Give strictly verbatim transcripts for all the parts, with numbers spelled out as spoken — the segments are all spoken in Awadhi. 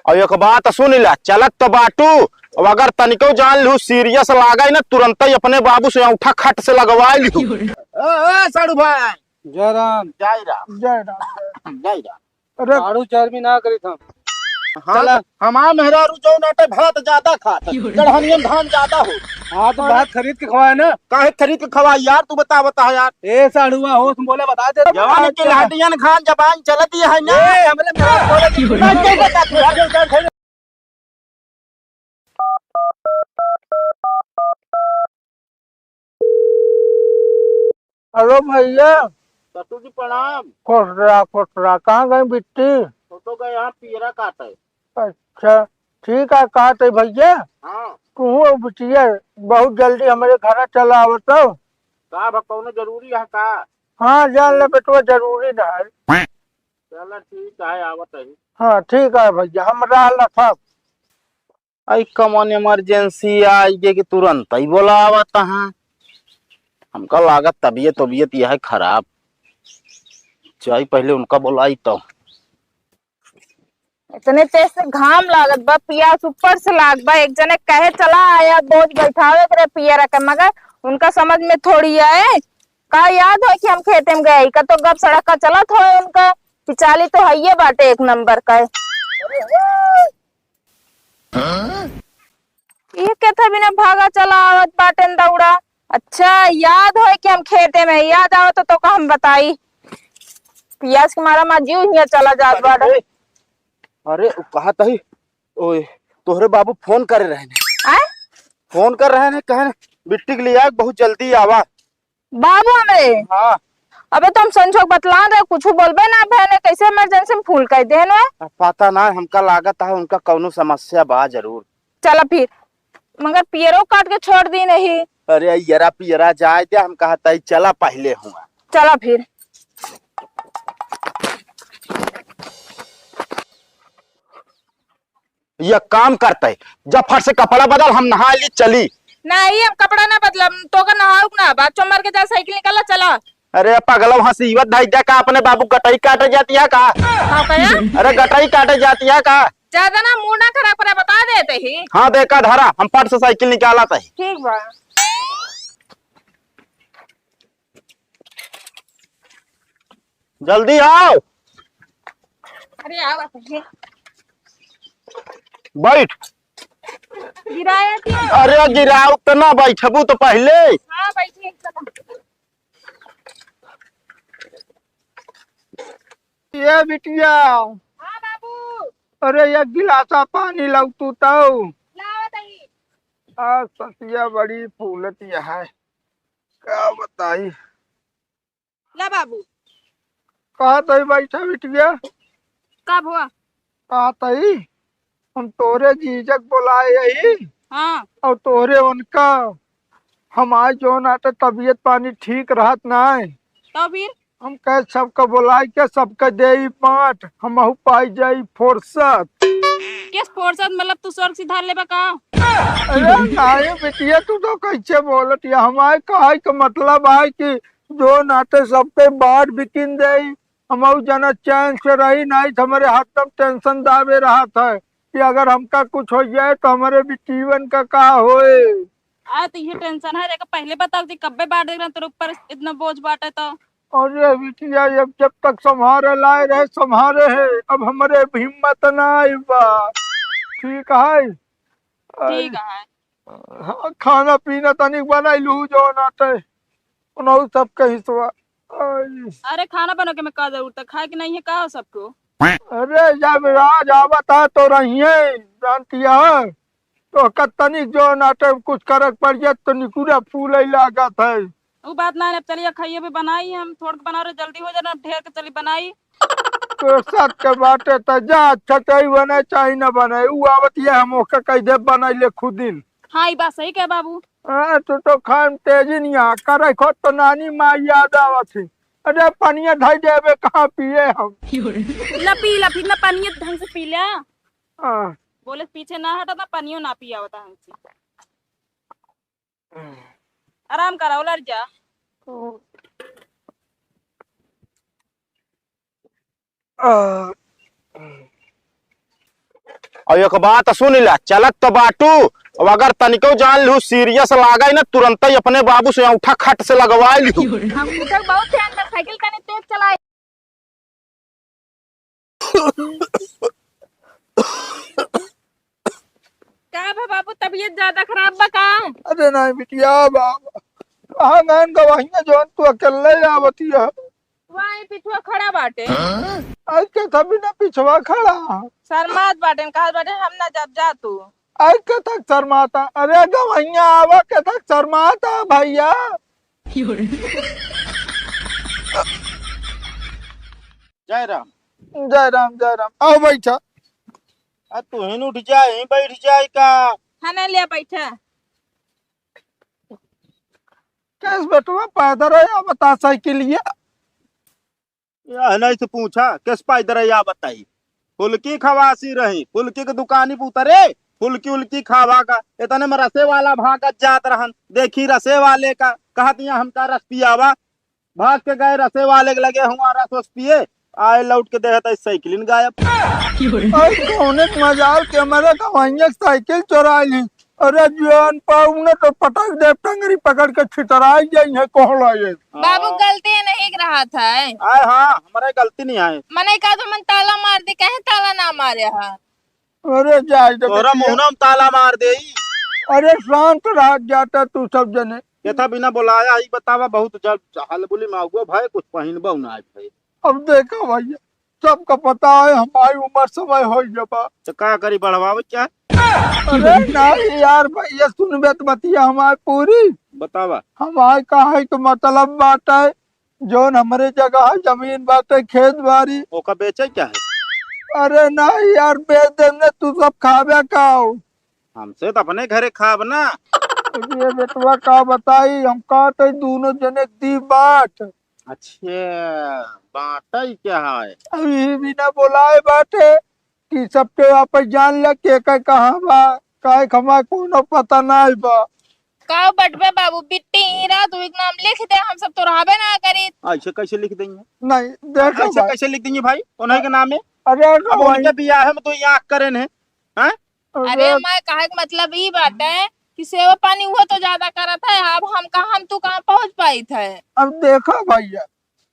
और एक बात सुन ला, चलत तो बाटू, अब अगर तनिको जान लू serious लागे ना, तुरंत ही अपने बाबू से औंठा खट से लगवा लू। ए, ए, साढ़ू भाई। जय राम। जय राम। जय राम। जय राम। अरे, झाड़ू चरबी ना करी था। हाँ, चला। हमार मेहरारू जौन आटे भात ज्यादा खात, गढ़नियन धान ज्यादा हो। हाँ, तो भात खरीद के खवाए ना। काहे खरीद के खवाए यार, तू बता, बता यार। ए साढ़ुआ, होश में बोले, बता दे। जवान के लहटियन खान जबान चलती है ना। ए, हमरे मेहरारू बोले कि हेलो भैया। ससुर जी प्रणाम। खुश रहा, खुश रहा। कहाँ गए बिट्टी? वो तो गए यहाँ पियरा काटे। अच्छा, ठीक है, काटे भैया। हाँ। तू बिटिया बहुत जल्दी हमारे घर चला आवत हो। का बा, कौनो जरूरी है का? हाँ, जान ले बेटवा, जरूरी ना है। चला ठीक है, आवत है। हाँ, ठीक है भैया, हम राह रखब। आई कमन emergency आई गे कि तुरंत ही बोलावत हैं। हमका लागत तबियत, तबियत यह है खराब। जाई पहले उनका बोलाई तो। इतने तेज से घाम लागत बा, पियास ऊपर से लाग बा। एक जने कहे चला आया, बोझ बैठावे करे पियरा के, मगर उनका समझ में थोड़ी आए। का याद हो कि हम खेते में गए, का तो गप सड़क का चलत हो उनका, कि चाली तो हइये बाटे एक नंबर का। हाँ? ई केथा बिना भागा चला आवत बाटेन दौड़ा। अच्छा, याद होए कि हम खेते में, याद आवत तो, तो का हम बताई। पियास के मारा मा जीव हिया चला जात बाटे। अरे, अरे, उ कहत ही, ओए, तोहरे बाबू फोन करे रहे ने। आय? फोन कर रहे ने, कहे ने, बिट्टी के लिए आए, बहुत जल्दी आवा। बाबू हमरे। हाँ। अबे तो हम संझोक बतलान रहे, कुछ बोलबे ना भैने, कैसे emergency में फोन कर देन वे? अब पता ना, हमका लागत है उनका कौनो समस्या बा जरूर। चला फिर, मगर पियरो काट के छोड़ दी नहीं। अरे यरा पियरा जाए दे, हम कहत ही चला पहले हुआ। चला फिर। ये काम करते, जब फट से कपड़ा बदल, हम नहा ली, चली। नहीं, हम कपड़ा ना बदलब, तो का नहाउक ना, बात चो मर के जा, साइकिल निकाला, चला। अरे पगला, वहाँ से इवत धाई दे का, अपने बाबू गटई काटे जाती है का? हाँ, कया? अरे गटई काटे जाती है का? ज्यादा ना मूड ना खराब करे, बता देते ही। हाँ, देखा धरा, हम फट से साइकिल निकाला तही। ठीक बा। जल्दी आओ। अरे, आओ, आओ, ये। बैठ। गिराया क्या? अरे, गिराओ तो ना, बैठबू तो पहले। हाँ, बैठी, चलो। ये बिटिया। हाँ, बाबू। अरे, एक गिलासा पानी लाउ तू तो। लावत ही। आ, ससिया बड़ी फूलत है। का बताई? ला बाबू। कहत ही बैठा बिटिया। का भुआ? कहत ही हम तोरे जीजक बोलाए ही। हाँ। और तोरे उनका हमार जौन आटे तबियत पानी ठीक रहत नाय। तो फिर? हम कहे सबका बोलाए के सबका देई बाँट, हमहू पाई जाई फुर्सत। किस फुर्सत? मतलब तू स्वर्ग सिधार लेबा का? अरे नाहीं बिटिया, तू तो कैसे बोलत या? हमारे कहे के मतलब है कि जौन आटे सबके बाँट बिकिन देई, हमहू जना चैन से रही, नाहीं तो हमरे हरदम tension दाबे रहत है कि अगर हमका कुछ हो जाए तो हमरे बिटियन का का होए। आ, तो ये tension है, देखा पहले बताओ थी, कब्बे बाँट देख रहा तेरे ऊपर इतना बोझ बाँटे तो। अरे बिटिया, अब जब तक संभारे लाए रहे, संभारे है, अब हमरे हिम्मत ना आई बा। ठीक है? ठीक है। हाँ, खाना पीना तनिक बनाई लू जौन आटे, उनहु सबके हिस्सा। आई। अरे खाना बना के में का जरूरत है, खाए के नहीं है का हो सबको? अरे जब राज आवत है तो रहिए, जानती है, तो ओकर तनिक जौन आटे कुछ करक पड़ जात तो निकुरा फूले लागत है। उ बात ना, अब चलिए खाइए भी बनाई, हम थोड़ के बना रहे, जल्दी हो जाना, अब ढेर के चली बनाई। तो सत के बाटे तो जा, अच्छा चाही बने चाही ना बने, उ आवत ये हम ओके कह दे बनाई ले खुदिन। हाँ, ई बात सही कहे बाबू। हाँ, तू तो खान तेजी नहीं आ, करे खो तो नानी माँ याद आवत है। अरे पनिया धई देबे, कहाँ पिए हम? ना पी ला, फिर ना पनिया ढंग से पी ले। हाँ। बोले पीछे ना हटा, ना पनियो ना पियावता हमसे। आराम करा, उलर जा। आ, और एक बात सुन ला, चलत तो बाटू, अब अगर तनिको जान लू serious लागे ना, तुरंत ही अपने बाबू से औंठा खट से लगवा लू। हम तक बहुत ध्यान में, साइकिल कने तेज चलाए। का भा बाबू, तबीयत ज्यादा खराब बा का? अरे नहीं बिटिया बाबा, कहाँ गएन गवहिया जौन तू अकेले आवती है? वहीं पिछुआ खड़ा बाटे। आज के तभी ना पिछुआ खड़ा। शर्मात बाटे, कहत बाटे हम ना जब जा तू। आज के तक शर्माता, अरे गवहिया आवा के तक शर्माता भैया। जय राम। जय राम, जय राम। आओ बैठा। आ, तू ही उठ जा, ही बैठ जाए का? हाँ, ना लिया बैठा। कैस बेटवा पैदल है या बता साइकिलिया? यह नहीं से पूछा, किस पैदल है या बताई? फुल्की खवासी रही, फुल्की के दुकानी पे उतरे, फुल्की उल्की खावा का, इतने में रसे वाला भागत जात रहन, देखी रसे वाले का, कहत यहाँ हमका रस पियावा, भाग के गए रसे वाले के लगे, हुआ रस वस पिए, आए लौट के देखत है साइकिलिन गायब। अरे कौने मजाल के हमारे गवैया के साइकिल चोराई ली। अरे जौन पाऊ न तो पटक देब, टंगरी पकड़ के छितराई जाई है, कहला ये। बाबू, हाँ। गलती नहीं रहा था। आए हाँ, हमारे गलती नहीं आए। मने का तो मन ताला मार दे, कहे ताला ना मारे हा। अरे जाए दे तोहरा बेटिया। मुहना में ताला मार देई। अरे शांत रह जाता तू सब जने। केथा बिना बोलाया ही बतावा, बहुत जल हलबुली में आउगो भाई, कुछ पहिनबो ना भाई। अब देखा भैया, सबका पता है हमारी उम्र समय हो गया बा। तो का करी, बढ़वावे क्या? अरे नहीं यार भैया, सुनबे तो बतिया हमारी पूरी। बतावा। हमारे कहा है तो मतलब बात है, जौन हमरे जगह है, जमीन बाटे, खेत बारी। ओका बेचे क्या है? अरे नहीं यार, बेच देने, तू सब खाबे का हो? हमसे तो अपने घरे खाब ना। अरे बेटवा, का बताई, हम कहत है दोनों जने दी बाट। अच्छा, बाटई क्या है? अभी बिना बोलाए बाटे कि सबके आपस जान ले के, के कहाँ बा, काहे खमा कोनो पता नहीं बा। का बटबे बाबू, बिट्टी हीरा तू एक नाम लिख दे, हम सब तो रहबे ना करी। ऐसे कैसे लिख देंगे? नहीं, देखो ऐसे भाई। कैसे लिख देंगे भाई, उन्हीं के नाम है? अरे अब भाई। उनके बियाह में तो ये आँख करेन है, हैं? अरे अरे। मैं कहे के मतलब ई बाटे कि सेवा पानी वो तो ज्यादा करत है, अब हम कहाँ, हम तू कहाँ पहुँच पाइत है? अब देखो भैया,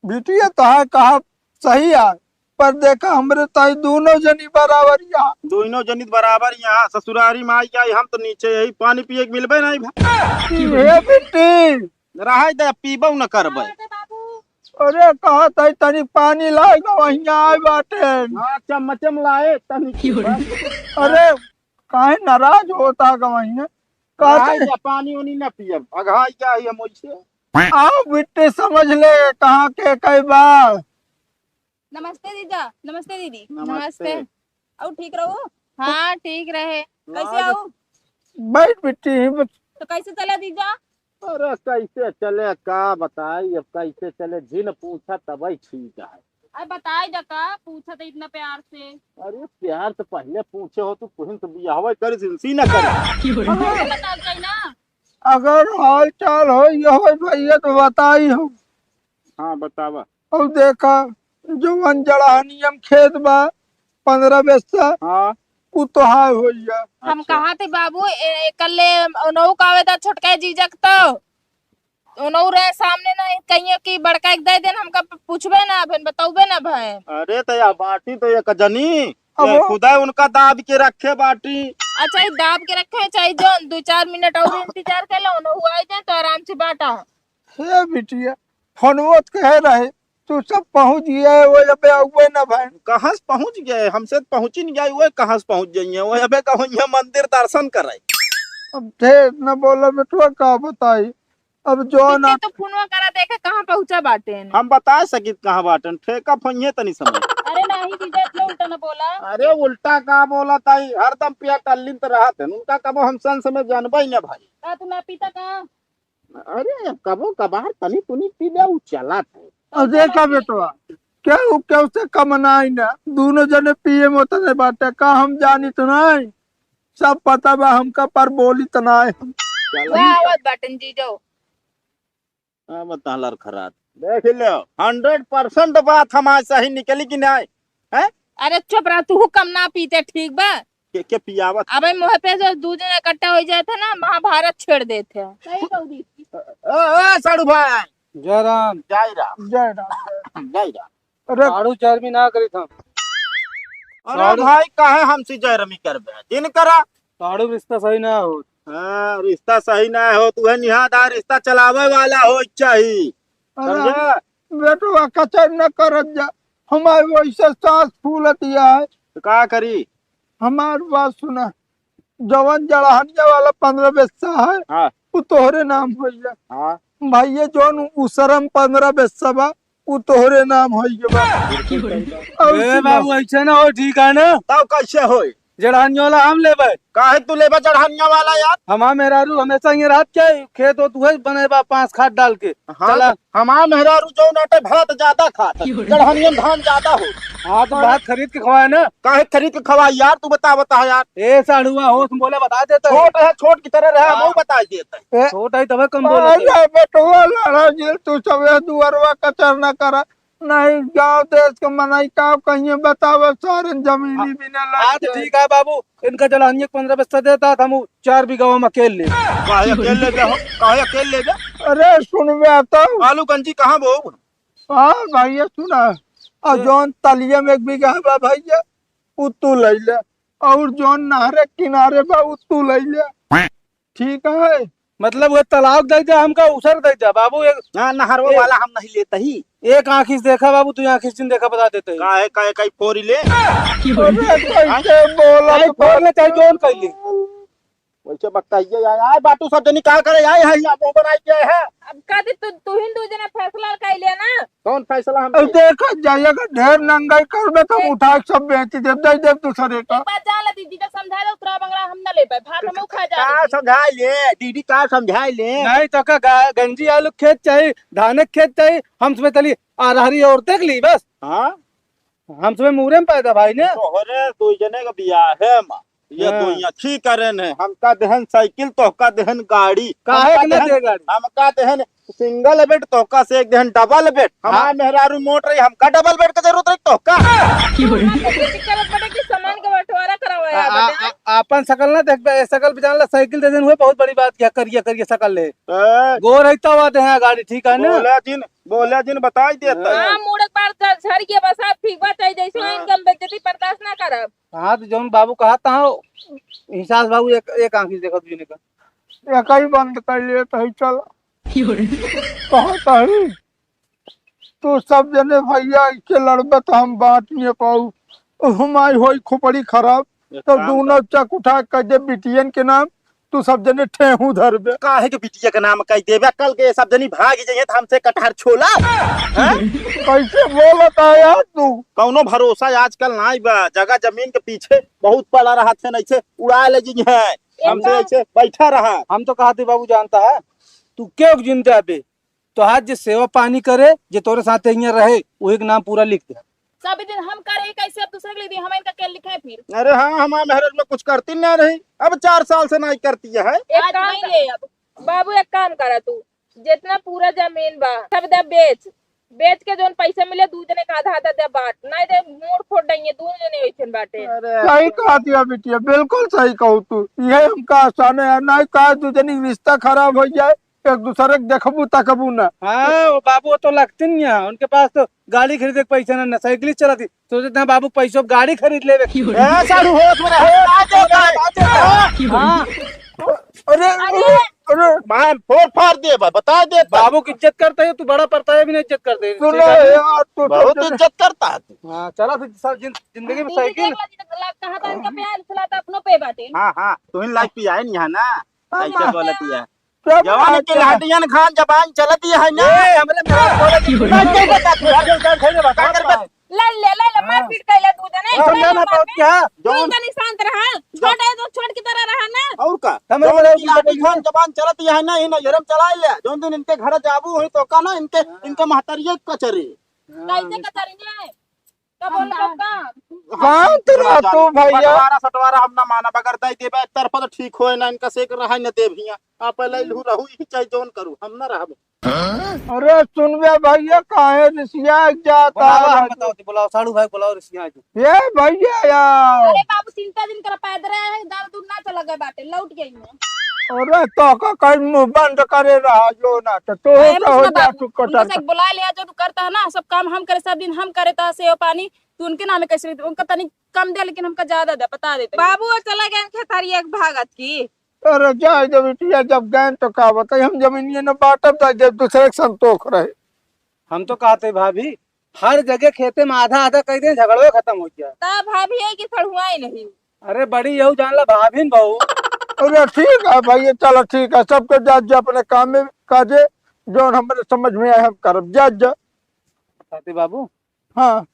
बिटिया तोहार कहा सही है, पर देखा हमरे ताई दोनों जनी बराबर यहाँ। दोनों जनी बराबर यहाँ, ससुरारी माई आई, हम तो नीचे यही पानी पिए के मिलबे नहीं भाई। हे बिट्टी। रहाई दे, पीबो न करबे। अरे कहा ताई तनी पानी लाए का वहीं आए बाटे। हाँ, चम्मचे में लाए तनी। अरे काहे नाराज होता का वहीं? रहाई कहते दे, पानी उनी न पियब, अघाई का ही हम वैसे। आओ बिट्टी समझ ले कहाँ के कई बा। नमस्ते जीजा, नमस्ते दीदी। नमस्ते। नमस्ते। और ठीक रहो? हाँ, ठीक रहे। कैसे आओ? बैठ बिट्टी, बस। तो कैसे चला जीजा? अरे कैसे चले, का बताई, अब कैसे चले, जिन पूछा तबही ठीक है। अरे बताई जा का, पूछा तो इतना प्यार से। अरे प्यार से पहले पूछे हो तू, कुहिन से बियाहवा करी, जिनसी ना करी। अरे बताओ जाई ना। अगर हाल चाल हो, ये हो भैया तो बताई हम। हाँ, बतावा। और देखा, जवन जड़हनियम खेत बा, पन्द्रह बिस्सा, हाँ। उ तोहार होइया। हम अच्छा। कहा थे बाबू, ए, कल्ले ओनहु का आवेदा छोटका जीजक तो। ओनहु रहे सामने ना, कहिए कि बड़का एक दे देन, हमका प-, पूछबे ना भन, बतौबे ना भन। अरे तो या बाटी तो एक जनी, अब ये वो खुदा उनका दाब के रखे बाटी। अच्छा, ये दाब के रखे, चाहे जौन दो चार मिनट और इंतजार कर लो, ओनहु आ जाए तो आराम से बाटा। हे बिटिया, फोनवो त कहे रहे, तू सब पहुँच गए, वो अबे अउबे ना भए। कहाँ से पहुँच गए? हमसे त पहुँच ही नहीं गए, वो कहाँ से पहुँच जाइए? वो अबे कहूँ यहाँ मंदिर दर्शन करे। अब ढेर न बोला बेटवा, का बताई, अब जो ना बिट्टी तो फोनवा करा देखे कहाँ पहुँचा बाटेन। हम बता सकित कहाँ बाटेन, ठेका फइहे तनी समय। अरे नाही जीजा, इतना उल्टा न बोला। अरे उल्टा का बोला ताई, हरदम पिया टल्लिन त रहत है, उनका कबो हम संस में जानबे ही ना भाई। का तू ना पीता का? अरे, अब कबो कबार तनी तुनी पी ले, उ चलत है। अब देखा बेटवा, केहू केहू से कम नाई ना, दोनों जने पिए में उतने बाटे, का हम जानी तो नाई, सब पता बा हमका, पर बोली तो नाई हम। चलो। वाह, आवत बाटन जीजो। अब तालर खराब। देख लो, हंड्रेड परसेंट बात हमार सही निकली कि नाई, हैं? अरे चुप रह, तू कम ना पीते, ठीक बा? के, के पियावत? अबे मुँह पे जो दू जने इकट्ठा होइ जात है ना, महाभारत छेड़ देत है। सही कहू दीदी। ए, ए, साढ़ू भाई। जय राम। जय राम। जय राम। जय राम। अरे साढ़ू चर्बी ना करी था। अरे साढ़ू भाई, काहे हमसे जयरमी करबे? जिन करा। साढ़ू रिश्ता सही ना हो। हाँ, रिश्ता सही ना हो, तू है निहादा रिश्ता चलावे वाला हो चाही। अरे समझा? बेटवा कचर न करत जा, हमारे वैसे सांस फूलत या है। तो का करी? हमार बात सुना, जवन जड़हनिया वाला पन्द्रह बेस्सा है, हाँ। उ तोहरे नाम होइ जा। हाँ। भैया जौन उसरम पन्द्रह बेस्सा बा, उ तोहरे नाम होइ जा बा। बिल्कुल सही बात। और ए सुना। बाबू, ऐसे ना हो, ठीक है ना? तब कैसे होई? जड़हनिया वाला हम लेबे। काहे तू लेबे जड़हनिया वाला यार? हमार मेहरारू हमेशा ये रात के खेत होत उहे बने बा पांच खाद डाल के। हाँ, चला। तो हमार मेहरारू जौन आटे भात ज्यादा खात, जड़हनिया में धान ज्यादा हो। हाँ, तो भात खरीद के खवाए ना। काहे खरीद के खवाई यार, तू बता, बता यार। ए साढ़ुआ, होश में बोले, बता देता है। छोट है, छोट की तरह रहे, हम हाँ। बता देते हैं। ए, छोट है तबे कम बोले थे। अरे बेटवा लड़ा जे तू सबे दुअरवा कचर ना करा। नहीं, गाँव देश के मनई का कहिए, बतावे सारे जमीनी हाँ, बिना हाँ, तो लगे। ठीक है बाबू, इनका जड़हनिया के पन्द्रह बिस्सा देता, तो हम चार बीघा में अकेल ले। काहे अकेल लेबे हो? काहे अकेल लेबे? अरे सुनबे तो। आलू गंजी कहाँ बो? हाँ भैया सुना, और ए। जौन तलिया में एक बीघा बा भैया, उ तू ले ले, और जौन नहरे किनारे बा उ तू ले ले। ठीक है। मतलब वो तलाक दे दे हमका, उसर दे दे बाबू। एक हाँ, नहरवा ए- वाला हम नहीं लेते ही। एक आँखी से देखा बाबू, तू आँखी से देखा, बता देते ही। काहे, काहे, काहे फोरी ले? अरे, कैसे बोला भाई, तो फोड़ ले, चाहे जोन कर ले। वैसे बकता ही है यार। आए बाटू सब जनी का करे, आए है यहाँ मुंह बनाई के आए है। अब कदी तू, तू ही दू जना फैसला कर लिया ना। कौन फैसला हम अब करें? देखा जाइए, अगर ढेर नंगाई करबे तो ए- उठा के सब बेच देब, दे देब दूसरे का। एक बात जान ले, दीदी का समझा दे, उतरा बंगला हम ना लेबे, भात हम खा जा का दीदी। समझा ले, दीदी का समझा ले। नहीं तो का गा-, गंजी आलू खेत चाही, धाने खेत चाही, हम तुम्हें तली अरहरी और देख ली बस। हाँ? हम तुम्हें मूरे में पैदा भाई ने। तोहरे दो जने के बियाहे में ये हाँ। दो अखी करे ने, हमका देहन साइकिल, तोहका देहन गाड़ी। काहे हमका के ना देहन, दे गाड़ी? हमका देहन सिंगल बेड, तोहका से एक देहन डबल बेड। हमार हाँ। मेहरारू मोट रही, हमका डबल बेड के जरूरत रही तोहका? की हो रही? दिक्कत बड़े कि सामान के बंटवारा करावा आ, यार आ, बटे। आ, आपन शकल ना देखबे, ए शकल भी जान ला, साइकिल दे देन हुए, बहुत बड़ी बात किया, करिया, करिया शकल ले। ए। गोर है तो आते हैं गाड़ी, ठीक है ना? बोला जिन, बोला जिन, बताई देता हाँ। है। हाँ, मूड़ एक बार झ-, झड़ गया बस, आप ठीक बात है, जैसे हाँ। इनकम बेइज्जती बर्दाश्त ना करब। हाँ, तो जौन बाबू कहा था, हिसाब बाबू एक, एक आँखी से देखत भी नहीं का। एक ही बंद कर लिए तो ही चल। की हो रही? कहत हई, तू सब जने भैया ऐसे लड़बे तो हम बाँट नहीं पाऊ। हमारी होई खोपड़ी खराब, एक तो काम दोनों कर। चक उठा के कह दे बिटियन के नाम, तू सब जने ठेहू धरबे। काहे के बिटिया के नाम कह देबे? कल के सब जनी भाग जाइए तो हमसे कटहर छोला। हैं? कैसे बोलत है यार तू? कौनो भरोसा आजकल नाई बा। जगह जमीन के पीछे बहुत पड़ा रहा थे, ऐसे उड़ा ले जी हैं। हमसे एकदम। ऐसे बैठा रहा। हम तो कहा थे बाबू जानता है, तू क्यों जिंदा बे? तोहार जे सेवा पानी करे, जे तोरे साथे हियां रहे, वही के नाम पूरा लिख दे। सब दिन हम करे, कैसे अब दूसरे के लिए दी? हम इनका के लिखे फिर? अरे हाँ, हमार मेहरारू में कुछ करती ना रही, अब चार साल से नहीं करती है। एक आज काम नहीं कर। ले अब। बाबू, एक काम करा तू, जितना पूरा जमीन बा, सब दे बेच, बेच के जौन पैसा मिले, दू जने का आधा आधा दे बांट, नहीं दे मोड़ फोड़ देंगे, दू जने वैसन बाटे। अरे सही कहा दिया बिटिया, बिल्कुल सही कहू तू। ये हमका आसान है, नहीं का दू जने रिश्ता खराब हो जाए, एक दूसरे के देखबू तकबू ना। हाँ, वो बाबू वो तो लगते नहीं है, उनके पास तो गाड़ी खरीदे के पैसा ना, ना साइकिल चलाती। सोचते हैं बाबू पैसों गाड़ी खरीद लेवे। ए, साढ़ू होश में रहे, ना देता है। हाँ। अरे, अरे। अरे, मैं फोड़ फाड़ दे बा, बता देता। बाबू की इज्जत करता है, तू बड़ा पड़ता है, भी नहीं इज्जत करते। सुनो यार, तू बहुत इज्जत करता है तू। हाँ, चला फिर सब जिन-, जिंदगी में दीदी साइकिल। देख ला, दीदी, ला, कहाँ था इनका प्यार, सुना था अपनों पे बाटे। हाँ, हाँ, तू ही लाइफ पे आए नहीं है ना, हाँ, ऐसे हाँ। बोलती है। क्या जवान बात के है? लाटियन खान जबान चलती है ना। ए, हमरे मेरा बोले कि की हो रही? नहीं, नहीं बता, तू आगे उधर खड़े बता, का करबे? ले, ले, ले, ले, हाँ। मारपीट कैले दू जने, हाँ, इतना समझा ना मारपीट। पाओ क्या? दू जने शांत रहा, छोट है तो छोट की तरह रहा ना। और का? हमरे जवान मेरा के लाटियन खान जबान चलती है ना, इन नजरम चला ले। जौन दिन इनके घर जाबू हुई तो का ना, इनके, हाँ। इनके महतरिये कचरी। हाँ, कैसे कचरी है? का बोल रहा का? शांत रह तू भैया। बंटवारा सटवारा हम ना मानब, अगर दे देबे एक तरफा तो ठीक होए ना, इनका से एक रहा न देब हियां। आप पहले लहू रहू ही चाहे जौन करू, हम ना रहबे। अरे सुनबे भैया, काहे रिसिया जाता बुलावा, है? हम बताओ, बुलाओ, साढ़ू भाई बुलाओ, रिसिया जो। ए भैया यार। अरे बाबू, चिंता जिन कर, पैदल आए हैं, ज्यादा दूर ना चला गए बाटे, लौट गई हैं। अरे तो का कहीं मुंह बंद करे रहा जो ना, तो तू अरे, तो हो सुना जा बाबू, तू उनका कटर से का। बुला लिया, जो तू करता है ना, सब काम हम करे, सब दिन हम करे, ता सेव पानी, तू उनके नामे कैसे लेते? उनका तनी कम दे, लेकिन हमका ज्यादा दे, बता देते। बाबू, वो चला गए खेतारी एक भागत की। अरे जाए दे बिटिया, जब गए तो का बताई, हम जमीनिया न बांटब, तो जब दूसरे के संतोख रहे। हम तो कहते भाभी, हर जगह खेते में आधा आधा कर दे, झगड़ो खत्म हो गया। ता भाभी है कि सड़ुआई नहीं। अरे बड़ी यहू जान ला भाभी न बहू। अरे ठीक है भैया, चलो ठीक है, सबके जा, जा अपने काम में काजे, जौन हमरे समझ में आए हम करब, जा, जा। साथी बाबू, हाँ।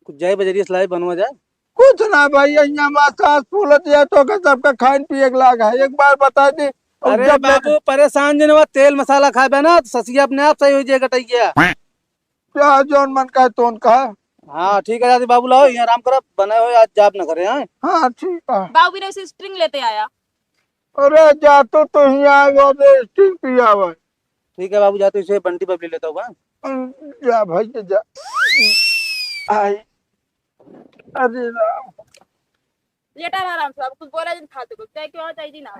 कुछ जाए बजरिया से लाए बनवा जाए। कुछ ना भाई, यहाँ हमार सास फूलत जाए तो के सबका खाइन पिए के लाग है। एक बार बता दे, और अरे जब बाबू, परेशान जिन हुआ, तेल मसाला खाबे ना तो ससिया अपने आप सही हो जाए गटैया। क्या जौन मन का है तोन का है। हाँ ठीक है, जाते बाबू लाओ, यहाँ आराम करो, बने हो आज जाब न करे, हाँ। हाँ ठीक है। बाबू भी से स्ट्रिंग लेते आया। अरे जा तो, तो यहाँ आवा रे, स्ट्रिंग पियावा। ठीक है बाबू, जाते इसे बंटी बबली लेता हुआ। जा भाई जा। आई। अरे राम। लेटा रहा आराम से, अब कुछ बोला जिन फालतू को, चाहे क्यों चाहे जी ना।